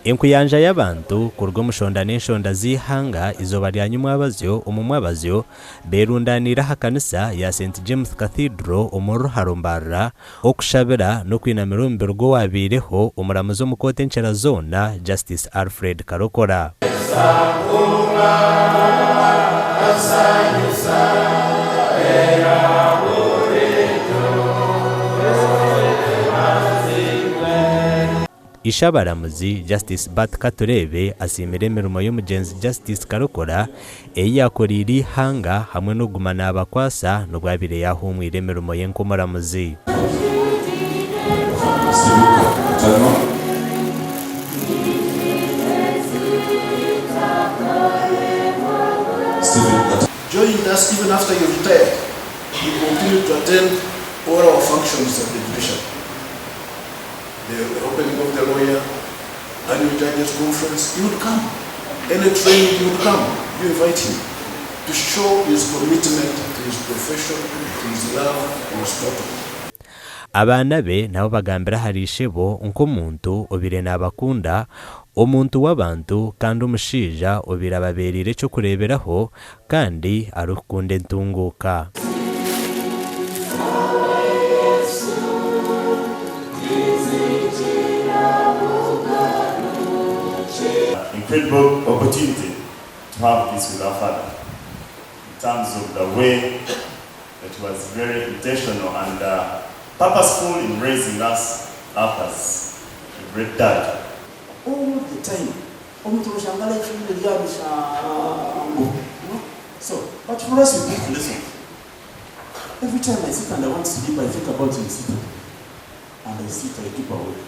Enkuyanja y'abantu kuruga omu shonda n'enshonda z'eihanga eizooba rya nyimwabazyo omu mwabazyo beerundaniire aha kanisa ya St James Cathedral omuri Ruharo Mbarara okushabira n'okwinamira omubiri gw'owaabaireho omuramuzi omu kooti enkira zoona Justice Alfred Karokora. Ishabaramuzi Justice Bart Katureebe asiimire emirimo y'omugyenzi Justice Karokora ei yaakoreire eihanga hamwe n'okuguma naabakwasa n'obu abaire yaahuumwire emirimo ye nk'omuramuzi. Joined us even after he retired, he continued to attend all our functions at the judiciary. The opening of the lawyer, annual judges conference, he would come. Any training he would come, you invite him to show his commitment to his profession, to his love, to his daughter. Abaana be nabo bagambire ahari ishebo nk'omuntu obaire naabakunda, omuntu w'abantu kandi omushaija obaire ababeereire eky'okureeberaho kandi arikukunda entunguuka. Incredible opportunity to have this with our father in terms of the way that he was very intentional and purposeful in raising us up as a great dad. All the time omuntu noshanga life ye eri aha mishango you know so but for us we pick lessons every time I sit and I want to sleep I think about him sitting and I sit I keep awake.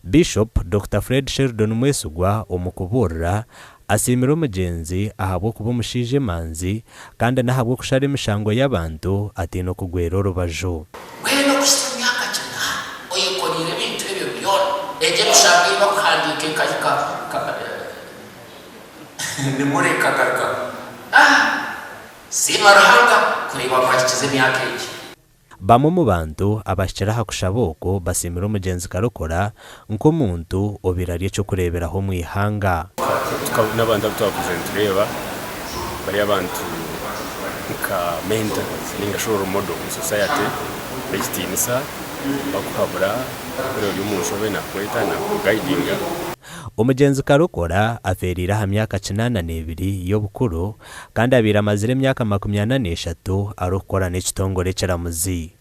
Bishop Dokita Fred Sheldon Mwesigwa omu kubuurira, asiimire omugyenzi ahabw'okuba omushaija emanzi kandi n'ahabw'okushara emishango y'abantu ataine okugwera orubaju. Mbwenu okuhitsya emyaka kinaana oyekoreire ebintu ebyo byona, egyo emishango ei bakuhandiika ekahika nka nimura ekagarukaho. Ah! Siima Ruhanga kureeba ngu ahikize emyaka egi. Bamwe omu bantu abahikire aha kushaba oku basiimire omugyenzi Karokora nk'omuntu obaire ari eky'okureeberaho omu ihanga. N'abantu abu twakuzire nitureeba bari abantu nka mentors ninga shi role model omu society b'ekitiinisa, bakuhabura, waaba ori omu nshobe nakweta nakugaidinga. Omugyenzi Karokora afeereire aha myaka 82 y'obukuru kandi abaire amazire emyaka 43 arikukora n'ekitongore ekiramuzi.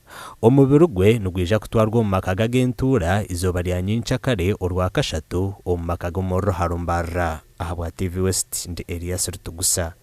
Omubiri gwe nigwija kutwarwa omu maka ge ag'entuura eizooba rya nyenkyakare Orwakashatu omu maka ge omuri Ruharo Mbarara. Ahabwa TV West, ndi Elias Rutugusa.